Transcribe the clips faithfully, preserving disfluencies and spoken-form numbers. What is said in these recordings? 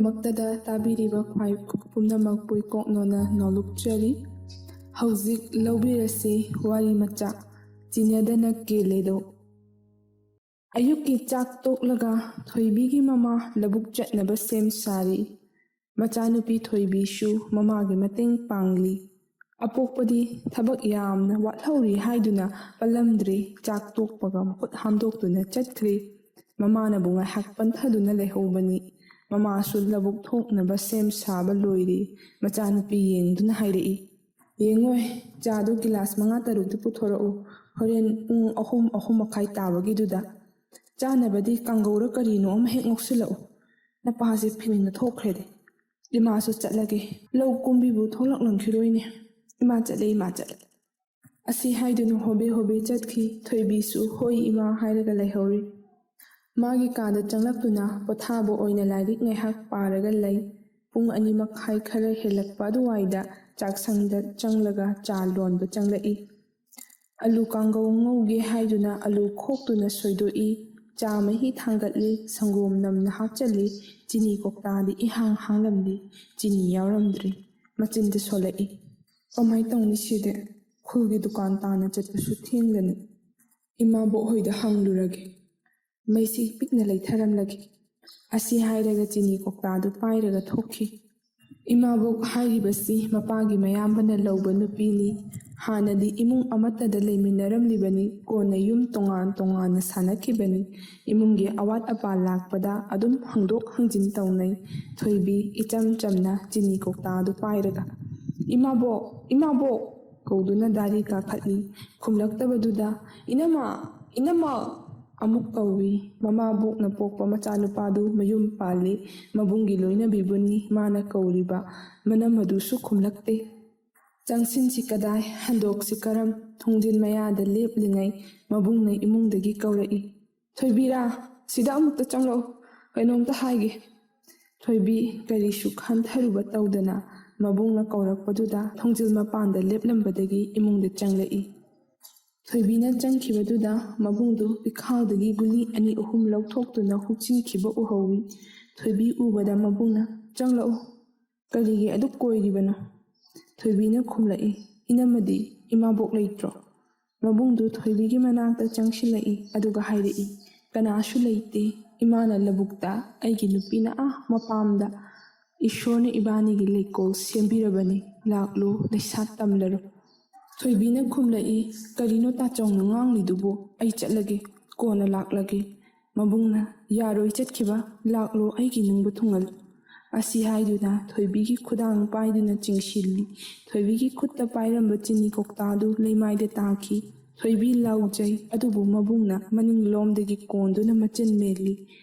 ꯃꯛꯇꯗ ꯇꯥꯕꯤꯔꯤꯕ ꯈ꯭ꯋꯥꯏ ꯄꯨꯝꯅꯃꯛꯄꯨ ꯏꯀꯣꯛꯅꯣꯅ ꯅꯣꯂꯨꯛꯆꯔꯤ꯫ ꯍꯧꯖꯤꯛ ꯂꯧꯕꯤꯔꯁꯤ ꯋꯥꯔꯤ ꯃꯆꯥ, ꯆꯤꯟꯅꯗꯅ ꯀꯦꯜꯂꯦꯗꯣ꯫ ꯑꯌꯨꯛꯀꯤ ꯆꯥꯛ ꯇꯣꯛꯂꯒ ꯊꯣꯏꯕꯤꯒꯤ ꯃꯃꯥ ꯂꯧꯕꯨꯛ ꯆꯠꯅꯕ ꯁꯦꯝ ꯁꯥꯔꯤ꯫ ꯃꯆꯥꯅꯨꯄꯤ ꯊꯣꯏꯕꯤꯁꯨ ꯃꯃꯥꯒꯤ ꯃꯇꯦꯡ ꯄꯥꯡꯂꯤ꯫ ꯑꯄꯣꯛꯄꯗꯤ ꯊꯕꯛ ꯌꯥꯝꯅ ꯋꯥꯠꯍꯧꯔꯤ ꯍꯥꯏꯗꯨꯅ ꯄꯜꯂꯝꯗ꯭ꯔꯤ꯫ ꯆꯥꯛ ꯇꯣꯛꯄꯒ ꯃꯈꯨꯠ ꯍꯥꯝꯗꯣꯛꯇꯨꯅ ꯆꯠꯈ꯭ꯔꯤ꯫ ꯃꯃꯥꯅꯕꯨ ꯉꯥꯏꯍꯥꯛ ꯄꯟꯊꯗꯨꯅ ꯂꯩꯍꯧꯕꯅꯤ꯫ ꯃꯃꯥꯁꯨ ꯂꯧꯕꯨꯛ ꯊꯣꯛꯅꯕ ꯁꯦꯝ ꯁꯥꯕ ꯂꯣꯏꯔꯤ꯫ ꯃꯆꯥꯅꯨꯄꯤ ꯌꯦꯡꯗꯨꯅ ꯍꯥꯏꯔꯛꯏ, "ꯌꯦꯡꯉꯣꯏ, ꯆꯥꯗꯨ ꯒꯤꯂꯥꯁ ꯃꯉꯥ ꯇꯔꯨꯛꯇꯤ ꯄꯨꯊꯣꯔꯛꯎ꯫ ꯍꯣꯔꯦꯟ ꯄꯨꯡ ꯑꯍꯨꯝ, ꯑꯍꯨꯝ ꯃꯈꯥꯏ ꯇꯥꯕꯒꯤꯗꯨꯗ꯫ ꯆꯥꯅꯕꯗꯤ ꯀꯥꯡꯒꯧꯔ ꯀꯔꯤꯅꯣ ꯑꯃ ꯍꯦꯛ ꯉꯧꯁꯤꯜꯂꯛꯎ꯫ ꯅꯄꯥꯁꯦ ꯐꯤꯡꯅ ꯊꯣꯛꯈ꯭ꯔꯦꯗꯤ꯫ ꯏꯃꯥꯁꯨ ꯆꯠꯂꯒꯦ꯫ ꯂꯧ ꯀꯨꯝꯕꯤꯕꯨ ꯊꯣꯛꯂꯛꯂꯝꯈꯤꯔꯣꯏꯅꯦ꯫ ꯏꯃꯥ ꯆꯠꯂꯦ, ꯏꯃꯥ ꯆꯠꯂꯦ"꯫ ꯑꯁꯤ ꯍꯥꯏꯗꯨꯅ ꯍꯣꯕꯦ ꯍꯣꯕꯦ ꯆꯠꯈꯤ꯫ ꯊꯣꯏꯕꯤꯁꯨ "ꯍꯣꯏ ꯏꯃꯥ" ꯍꯥꯏꯔꯒ ꯂꯩꯍꯧꯔꯤ꯫ ꯃꯥꯒꯤ ꯀꯥꯗ ꯆꯪꯂꯛꯇꯨꯅ ꯄꯣꯊꯥꯕ ꯑꯣꯏꯅ ꯂꯥꯏꯔꯤꯛ ꯉꯥꯏꯍꯥꯛ ꯄꯥꯔꯒ ꯂꯩ꯫ ꯄꯨꯡ ꯑꯅꯤ ꯃꯈꯥꯏ ꯈꯔ ꯍꯦꯜꯂꯛꯄ ꯑꯗꯨꯋꯥꯏꯗ ꯆꯥꯛꯁꯪꯗ ꯆꯪꯂꯒ ꯆꯥ ꯂꯣꯟꯕ ꯆꯪꯂꯛꯏ꯫ ꯑꯂꯨ ꯀꯥꯡꯒꯧ ꯉꯧꯒꯦ ꯍꯥꯏꯗꯨꯅ ꯑꯂꯨ ꯈꯣꯛꯇꯨꯅ ꯁꯣꯏꯗꯣꯛꯏ꯫ ꯆꯥ ꯃꯍꯤ ꯊꯥꯡꯒꯠꯂꯤ, ꯁꯪꯒꯣꯝ ꯅꯝꯅ ꯍꯥꯞꯆꯜꯂꯤ꯫ ꯆꯤꯅꯤ ꯀꯧꯇꯥꯗꯤ ꯏꯍꯥꯡ ꯍꯥꯡꯂꯝꯗꯦ, ꯆꯤꯅꯤ ꯌꯥꯎꯔꯝꯗ꯭ꯔꯤ꯫ ꯃꯆꯤꯟꯗ ꯁꯣꯜꯂꯛꯏ꯫ "ꯀꯃꯥꯏ ꯇꯧꯅꯤ ꯁꯤꯗꯤ? ꯈꯨꯜꯒꯤ ꯗꯨꯀꯥꯟ ꯇꯥꯅ ꯆꯠꯄꯁꯨ ꯊꯦꯡꯂꯅꯤ꯫ ꯏꯃꯥꯕꯣꯛ ꯍꯣꯏꯗ ꯍꯪꯂꯨꯔꯒꯦ꯫ ꯃꯩꯁꯤ ꯄꯤꯛꯅ ꯂꯩꯊꯔꯝꯂꯒꯦ"꯫ ꯑꯁꯤ ꯍꯥꯏꯔꯒ ꯆꯤꯅꯤ ꯀꯧꯇꯥꯗꯨ ꯄꯥꯏꯔꯒ ꯊꯣꯛꯈꯤ꯫ ꯏꯃꯥꯕꯣꯛ ꯍꯥꯏꯔꯤꯕꯁꯤ ꯃꯄꯥꯒꯤ ꯃꯌꯥꯝꯕꯅ ꯂꯧꯕ ꯅꯨꯄꯤꯅꯤ꯫ ꯍꯥꯟꯅꯗꯤ ꯏꯃꯨꯡ ꯑꯃꯠꯇꯗ ꯂꯩꯃꯤꯟꯅꯔꯝꯂꯤꯕꯅꯤ꯫ ꯀꯣꯟꯅ ꯌꯨꯝ ꯇꯣꯉꯥꯟ ꯇꯣꯉꯥꯟꯅ ꯁꯥꯟꯅꯈꯤꯕꯅꯤ꯫ ꯏꯃꯨꯡꯒꯤ ꯑꯋꯥꯠ ꯑꯄꯥ ꯂꯥꯛꯄꯗ ꯑꯗꯨꯝ ꯍꯪꯗꯣꯛ ꯍꯪꯖꯤꯟ ꯇꯧꯅꯩ꯫ ꯊꯣꯏꯕꯤ ꯏꯆꯝ ꯆꯝꯅ ꯆꯤꯅꯤ ꯀꯧꯇꯥꯗꯨ ꯄꯥꯏꯔꯒ, "ꯏꯃꯥꯕꯣꯛ, ꯏꯃꯥꯕꯣꯛ!" ꯀꯧꯗꯨꯅ ꯗꯥꯔꯤ ꯀꯥꯈꯠꯂꯤ꯫ ꯈꯨꯝꯂꯛꯇꯕꯗꯨꯗ, "ꯏꯅꯝꯃ, ꯏꯅꯝꯃ!" ꯑꯃꯨꯛ ꯀꯧꯏ꯫ ꯃꯃꯥꯕꯣꯛꯅ ꯄꯣꯛꯄ ꯃꯆꯥꯅꯨꯄꯥꯗꯨ ꯃꯌꯨꯝ ꯄꯥꯜꯂꯤ꯫ ꯃꯕꯨꯡꯒꯤ ꯂꯣꯏꯅꯕꯤꯕꯨꯅꯤ ꯃꯥꯅ ꯀꯧꯔꯤꯕ꯫ ꯃꯅꯝ ꯑꯗꯨꯁꯨ ꯈꯨꯝꯂꯛꯇꯦ꯫ "ꯆꯪꯁꯤꯟꯁꯤ ꯀꯗꯥꯏ, ꯍꯟꯗꯣꯛꯁꯤ ꯀꯔꯝ?" ꯊꯣꯡꯖꯤꯟ ꯃꯌꯥꯗ ꯂꯦꯞꯂꯤꯉꯩ ꯃꯕꯨꯡꯅ ꯏꯃꯨꯡꯗꯒꯤ ꯀꯧꯔꯛꯏ꯫ "ꯊꯣꯏꯕꯤꯔꯥ, ꯁꯤꯗ ꯑꯃꯨꯛꯇ ꯆꯪꯂꯛꯎ, ꯀꯩꯅꯣꯝꯇ ꯍꯥꯏꯒꯦ"꯫ ꯊꯣꯏꯕꯤ ꯀꯔꯤꯁꯨ ꯈꯟꯊꯔꯨꯕ ꯇꯧꯗꯅ ꯃꯕꯨꯡꯅ ꯀꯧꯔꯛꯄꯗꯨꯗ ꯊꯣꯡꯖꯤꯜ ꯃꯄꯥꯟꯗ ꯂꯦꯞꯂꯝꯕꯗꯒꯤ ꯏꯃꯨꯡꯗ ꯆꯪꯂꯛꯏ꯫ ꯊꯣꯏꯕꯤꯅ ꯆꯪꯈꯤꯕꯗꯨꯗ ꯃꯕꯨꯡꯗꯨ ꯄꯤꯈꯥꯎꯗꯒꯤ ꯒꯨꯂꯤ ꯑꯅꯤ ꯑꯍꯨꯝ ꯂꯧꯊꯣꯛꯇꯨꯅ ꯍꯨꯞꯆꯤꯟꯈꯤꯕ ꯎꯍꯧꯏ꯫ ꯊꯣꯏꯕꯤ ꯎꯕꯗ ꯃꯕꯨꯡꯅ, "ꯆꯪꯂꯛꯎ, ꯀꯔꯤꯒꯤ ꯑꯗꯨꯛ ꯀꯣꯏꯔꯤꯕꯅꯣ?" ꯊꯣꯏꯕꯤꯅ ꯈꯨꯝꯂꯛꯏ, "ꯏꯅꯝꯃꯗꯤ ꯏꯃꯥꯕꯣꯛ ꯂꯩꯇ꯭ꯔꯣ?" ꯃꯕꯨꯡꯗꯨ ꯊꯣꯏꯕꯤꯒꯤ ꯃꯅꯥꯛꯇ ꯆꯪꯁꯤꯜꯂꯛꯏ, ꯑꯗꯨꯒ ꯍꯥꯏꯔꯛꯏ, "ꯀꯅꯥꯁꯨ ꯂꯩꯇꯦ꯫ ꯏꯃꯥꯅ ꯂꯧꯕꯨꯛꯇ, ꯑꯩꯒꯤ ꯅꯨꯄꯤꯅ ꯑꯥ ꯃꯄꯥꯝꯗ꯫ ꯏꯁꯣꯔꯅ ꯏꯕꯥꯅꯤꯒꯤ ꯂꯩꯀꯣꯜ ꯁꯦꯝꯕꯤꯔꯕꯅꯤ꯫ ꯂꯥꯛꯂꯣ, ꯂꯩꯁꯥ ꯇꯝꯂꯔꯣ꯫" ꯊꯣꯏꯕꯤꯅ ꯈꯨꯝꯂꯛꯏ, "ꯀꯔꯤꯅꯣ ꯇꯥꯆꯧꯅ ꯉꯥꯡꯂꯤꯗꯨꯕꯨ? ꯑꯩ ꯆꯠꯂꯒꯦ, ꯀꯣꯟꯅ ꯂꯥꯛꯂꯒꯦ꯫" ꯃꯕꯨꯡꯅ, "ꯌꯥꯔꯣꯏ ꯆꯠꯈꯤꯕ, ꯂꯥꯛꯂꯣ, ꯑꯩꯒꯤ ꯅꯨꯡꯕ ꯊꯨꯡꯍꯜꯂꯨ꯫" ꯑꯁꯤ ꯍꯥꯏꯗꯨꯅ ꯊꯣꯏꯕꯤꯒꯤ ꯈꯨꯗꯥꯡ ꯄꯥꯏꯗꯨꯅ ꯆꯤꯡꯁꯤꯜꯂꯤ꯫ ꯊꯣꯏꯕꯤꯒꯤ ꯈꯨꯠꯇ ꯄꯥꯏꯔꯝꯕ ꯆꯤꯅꯤ ꯀꯧꯇꯥꯗꯨ ꯂꯩꯃꯥꯏꯗ ꯇꯥꯈꯤ꯫ ꯊꯣꯏꯕꯤ ꯂꯥꯎꯖꯩ, ꯑꯗꯨꯕꯨ ꯃꯕꯨꯡꯅ ꯃꯅꯤꯡꯂꯣꯝꯗꯒꯤ ꯀꯣꯟꯗꯨꯅ ꯃꯆꯤꯟ ꯃꯦꯜꯂꯤ꯫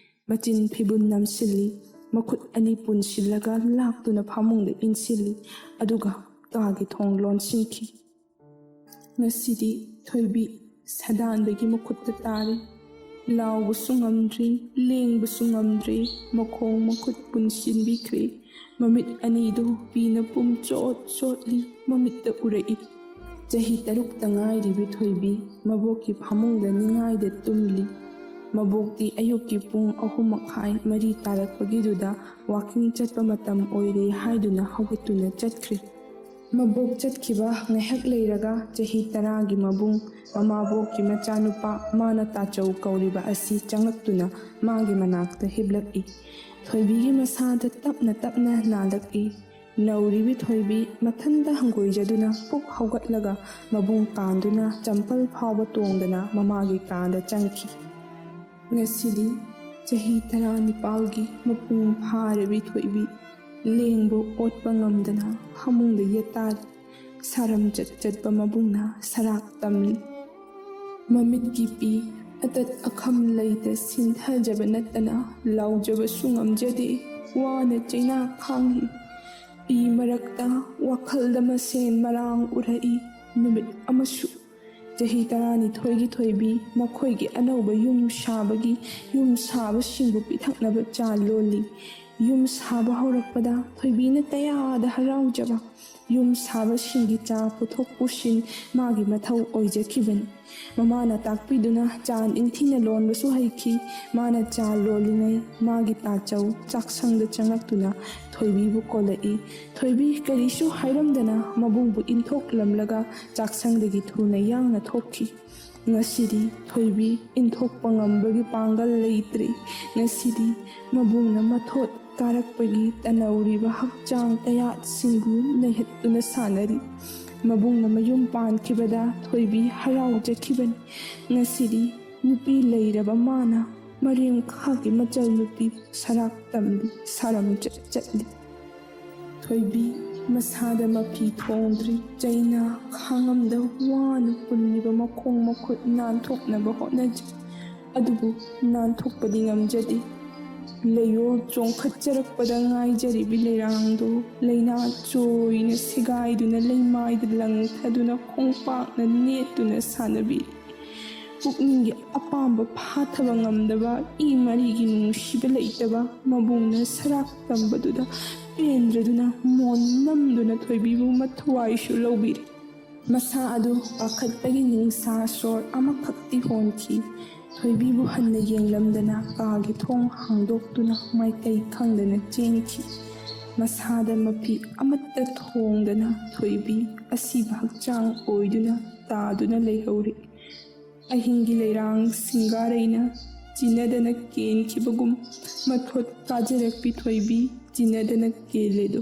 ꯃꯆꯤꯟ ꯐꯤꯕꯨꯟ ꯅꯝꯁꯤꯜꯂꯤ꯫ ꯃꯈꯨꯠ ꯑꯅꯤ ꯄꯨꯟꯁꯤꯜꯂꯒ ꯂꯥꯛꯇꯨꯅ ꯐꯃꯨꯡꯗ ꯏꯟꯁꯤꯜꯂꯤ꯫ ꯑꯗꯨꯒ ꯀꯥꯒꯤ ꯊꯣꯡ ꯂꯣꯟꯁꯤꯟꯈꯤ꯫ ꯉꯁꯤꯗꯤ ꯊꯣꯏꯕꯤ ꯁꯗꯥꯟꯕꯒꯤ ꯃꯈꯨꯠꯇ ꯇꯥꯔꯦ꯫ ꯂꯥꯎꯕꯁꯨ ꯉꯝꯗ꯭ꯔꯤ, ꯂꯦꯡꯕꯁꯨ ꯉꯝꯗ꯭ꯔꯤ, ꯃꯈꯣꯡ ꯃꯈꯨꯠ ꯄꯨꯟꯁꯤꯟꯕꯤꯈ꯭ꯔꯦ꯫ ꯃꯃꯤꯠ ꯑꯅꯤꯗꯨ ꯄꯤꯅ ꯄꯨꯝꯆꯣꯠ ꯆꯣꯠꯂꯤ, ꯃꯃꯤꯠꯇ ꯎꯔꯛꯏ꯫ ꯆꯍꯤ ꯇꯔꯨꯛꯇ ꯉꯥꯏꯔꯤꯕꯤ ꯊꯣꯏꯕꯤ ꯃꯕꯣꯛꯀꯤ ꯐꯃꯨꯡꯗ ꯅꯤꯡꯉꯥꯏꯗ ꯇꯨꯝꯂꯤ꯫ ꯃꯕꯣꯛꯇꯤ ꯑꯌꯨꯛꯀꯤ ꯄꯨꯡ ꯑꯍꯨꯝ ꯃꯈꯥꯏ, ꯃꯔꯤ ꯇꯥꯔꯛꯄꯒꯤꯗꯨꯗ ꯋꯥꯀꯤꯡ ꯆꯠꯄ ꯃꯇꯝ ꯑꯣꯏꯔꯦ ꯍꯥꯏꯗꯨꯅ ꯍꯧꯒꯠꯇꯨꯅ ꯆꯠꯈ꯭ꯔꯦ꯫ ꯃꯕꯣꯛ ꯆꯠꯈꯤꯕ ꯉꯥꯏꯍꯥꯛ ꯂꯩꯔꯒ ꯆꯍꯤ ꯇꯔꯥꯒꯤ ꯃꯕꯨꯡ, ꯃꯃꯥꯕꯣꯛꯀꯤ ꯃꯆꯥꯅꯨꯄꯥ, ꯃꯥꯅ ꯇꯥꯆꯧ ꯀꯧꯔꯤꯕ ꯑꯁꯤ ꯆꯪꯂꯛꯇꯨꯅ ꯃꯥꯒꯤ ꯃꯅꯥꯛꯇ ꯍꯤꯞꯂꯛꯏ꯫ ꯊꯣꯏꯕꯤꯒꯤ ꯃꯁꯥꯗ ꯇꯞꯅ ꯇꯞꯅ ꯅꯥꯜꯂꯛꯏ꯫ ꯅꯧꯔꯤꯕꯤ ꯊꯣꯏꯕꯤ ꯃꯊꯟꯇ ꯍꯪꯒꯣꯏꯖꯗꯨꯅ ꯄꯨꯛ ꯍꯧꯒꯠꯂꯒ ꯃꯕꯨꯡ ꯀꯥꯟꯗꯨꯅ ꯆꯝꯄꯜ ꯐꯥꯎꯕ ꯇꯣꯡꯗꯅ ꯃꯃꯥꯒꯤ ꯀꯥꯗ ꯆꯪꯈꯤ꯫ ꯉꯁꯤꯗꯤ ꯆꯍꯤ ꯇꯔꯥꯅꯤꯄꯥꯜꯒꯤ ꯃꯄꯨꯡ ꯐꯥꯔꯕꯤ ꯊꯣꯏꯕꯤ ꯂꯦꯡꯕ ꯑꯣꯠꯄ ꯉꯝꯗꯅ ꯐꯃꯨꯡꯗ ꯌꯦꯠꯇꯥꯔꯤ꯫ ꯁꯥꯔꯝ ꯆꯠ ꯆꯠꯄ ꯃꯕꯨꯡꯅ ꯁꯔꯥꯛ ꯇꯝꯂꯤ꯫ ꯃꯃꯤꯠꯀꯤ ꯄꯤ ꯑꯇꯠ ꯑꯈꯝ ꯂꯩꯇ ꯁꯤꯟꯊꯖꯕ ꯅꯠꯇꯅ ꯂꯥꯎꯖꯕꯁꯨ ꯉꯝꯖꯗꯦ꯫ ꯋꯥꯅ ꯆꯩꯅꯥ ꯈꯥꯡꯂꯤ꯫ ꯄꯤ ꯃꯔꯛꯇ ꯋꯥꯈꯜꯗ ꯃꯁꯦꯟ ꯃꯔꯥꯡ ꯎꯔꯛꯏ꯫ ꯅꯨꯃꯤꯠ ꯑꯃꯁꯨ ꯆꯍꯤ ꯇꯔꯥꯅꯤꯊꯣꯏꯒꯤ ꯊꯣꯏꯕꯤ ꯃꯈꯣꯏꯒꯤ ꯑꯅꯧꯕ ꯌꯨꯝ ꯁꯥꯕꯒꯤ ꯌꯨꯝ ꯁꯥꯕꯁꯤꯡꯕꯨ ꯄꯤꯊꯛꯅꯕ ꯆꯥ ꯂꯣꯜꯂꯤ꯫ ꯌꯨꯝ ꯁꯥꯕ ꯍꯧꯔꯛꯄꯗ ꯊꯣꯏꯕꯤꯅ ꯀꯌꯥꯗ ꯍꯔꯥꯎꯖꯕ꯫ ꯌꯨꯝ ꯁꯥꯕꯁꯤꯡꯒꯤ ꯆꯥ ꯄꯨꯊꯣꯛ ꯄꯨꯁꯤꯟ ꯃꯥꯒꯤ ꯃꯊꯧ ꯑꯣꯏꯖꯈꯤꯕꯅꯤ꯫ ꯃꯃꯥꯅ ꯇꯥꯛꯄꯤꯗꯨꯅ ꯆꯥ ꯅꯤꯡꯊꯤꯅ ꯂꯣꯟꯕꯁꯨ ꯍꯩꯈꯤ꯫ ꯃꯥꯅ ꯆꯥ ꯂꯣꯜꯂꯤꯉꯩ ꯃꯥꯒꯤ ꯇꯥꯆꯧ ꯆꯥꯛꯁꯪꯗ ꯆꯪꯂꯛꯇꯨꯅ ꯊꯣꯏꯕꯤꯕꯨ ꯀꯣꯜꯂꯛꯏ꯫ ꯊꯣꯏꯕꯤ ꯀꯔꯤꯁꯨ ꯍꯥꯏꯔꯝꯗꯅ ꯃꯕꯨꯡꯕꯨ ꯏꯟꯊꯣꯛꯂꯝꯂꯒ ꯆꯥꯛꯁꯪꯗꯒꯤ ꯊꯨꯅ ꯌꯥꯡꯅ ꯊꯣꯛꯈꯤ꯫ ꯉꯁꯤꯗꯤ ꯊꯣꯏꯕꯤ ꯏꯟꯊꯣꯛꯄ ꯉꯝꯕꯒꯤ ꯄꯥꯡꯒꯜ ꯂꯩꯇ꯭ꯔꯦ꯫ ꯉꯁꯤꯗꯤ ꯃꯕꯨꯡꯅ ꯃꯊꯣꯠ ꯀꯥꯔꯛꯄꯒꯤ ꯇꯅꯧꯔꯤꯕ ꯍꯛꯆꯥꯡ ꯀꯌꯥꯠꯁꯤꯡꯕꯨ ꯅꯩꯍꯠꯇꯨꯅ ꯁꯥꯟꯅꯔꯤ꯫ ꯃꯕꯨꯡꯅ ꯃꯌꯨꯝ ꯄꯥꯟꯈꯤꯕꯗ ꯊꯣꯏꯕꯤ ꯍꯔꯥꯎꯖꯈꯤꯕꯅꯤ꯫ ꯉꯁꯤꯗꯤ ꯅꯨꯄꯤ ꯂꯩꯔꯕ ꯃꯥꯅ ꯃꯔꯦꯝꯈꯥꯒꯤ ꯃꯆꯜ ꯅꯨꯄꯤ ꯁꯔꯥꯛ ꯇꯝꯕꯤ ꯁꯥꯔꯝ ꯆꯠ ꯆꯠꯂꯤ꯫ ꯊꯣꯏꯕꯤ ꯃꯁꯥꯗ ꯃꯐꯤ ꯊꯣꯡꯗ꯭ꯔꯤ ꯆꯩꯅꯥ ꯈꯥꯡꯉꯝꯗ ꯋꯥꯅ ꯄꯨꯜꯂꯤꯕ ꯃꯈꯣꯡ ꯃꯈꯨꯠ ꯅꯥꯟꯊꯣꯛꯅꯕ ꯍꯣꯠꯅꯖꯩ꯫ ꯑꯗꯨꯕꯨ ꯅꯥꯟꯊꯣꯛꯄꯗꯤ ꯉꯝꯖꯗꯦ꯫ ꯂꯩꯌꯣꯜ ꯆꯣꯡꯈꯠꯆꯔꯛꯄꯗ ꯉꯥꯏꯖꯔꯤꯕꯤ ꯂꯩꯔꯥꯡꯗꯣ ꯂꯩꯅꯥ ꯆꯣꯏꯅ ꯁꯦꯒꯥꯏꯗꯨꯅ ꯂꯩꯃꯥꯏꯗ ꯂꯪꯊꯗꯨꯅ ꯈꯣꯡꯄꯥꯛꯅ ꯅꯦꯠꯇꯨꯅ ꯁꯥꯟꯅꯕꯤꯔꯤ꯫ ꯄꯨꯛꯅꯤꯡꯒꯤ ꯑꯄꯥꯝꯕ ꯐꯥꯊꯕ ꯉꯝꯗꯕ ꯏ ꯃꯔꯤꯒꯤ ꯅꯨꯡꯁꯤꯕ ꯂꯩꯇꯕ ꯃꯕꯨꯡꯅ ꯁꯔꯥꯛ ꯇꯝꯕꯗꯨꯗ ꯄꯦꯟꯗ꯭ꯔꯗꯨꯅ ꯃꯣꯟ ꯅꯝꯗꯨꯅ ꯊꯣꯏꯕꯤꯕꯨ ꯃꯊꯋꯥꯏꯁꯨ ꯂꯧꯕꯤꯔꯦ꯫ ꯃꯁꯥ ꯑꯗꯨ ꯄꯥꯈꯠꯄꯒꯤ ꯅꯤꯡꯁꯥ ꯁꯣꯔ ꯑꯃꯈꯛꯇꯤ ꯍꯣꯟꯈꯤ꯫ ꯊꯣꯏꯕꯤꯕꯨ ꯍꯟꯅ ꯌꯦꯡꯂꯝꯗꯅ ꯀꯥꯒꯤ ꯊꯣꯡ ꯍꯥꯡꯗꯣꯛꯇꯨꯅ ꯃꯥꯏꯀꯩ ꯈꯪꯗꯅ ꯆꯦꯟꯈꯤ꯫ ꯃꯁꯥꯗ ꯃꯐꯤ ꯑꯃꯠꯇ ꯊꯣꯡꯗꯅ ꯊꯣꯏꯕꯤ ꯑꯁꯤꯕ ꯍꯛꯆꯥꯡ ꯑꯣꯏꯗꯨꯅ ꯇꯥꯗꯨꯅ ꯂꯩꯍꯧꯔꯤ꯫ ꯑꯍꯤꯡꯒꯤ ꯂꯩꯔꯥꯡ ꯁꯤꯡꯒꯥꯔꯩꯅ ꯆꯤꯟꯅꯗꯅ ꯀꯦꯟꯈꯤꯕꯒꯨꯝ ꯃꯊꯣꯠ ꯀꯥꯖꯔꯛꯄꯤ ꯊꯣꯏꯕꯤ ꯆꯤꯟꯅꯗꯅ ꯀꯦꯜꯂꯦꯗꯣ꯫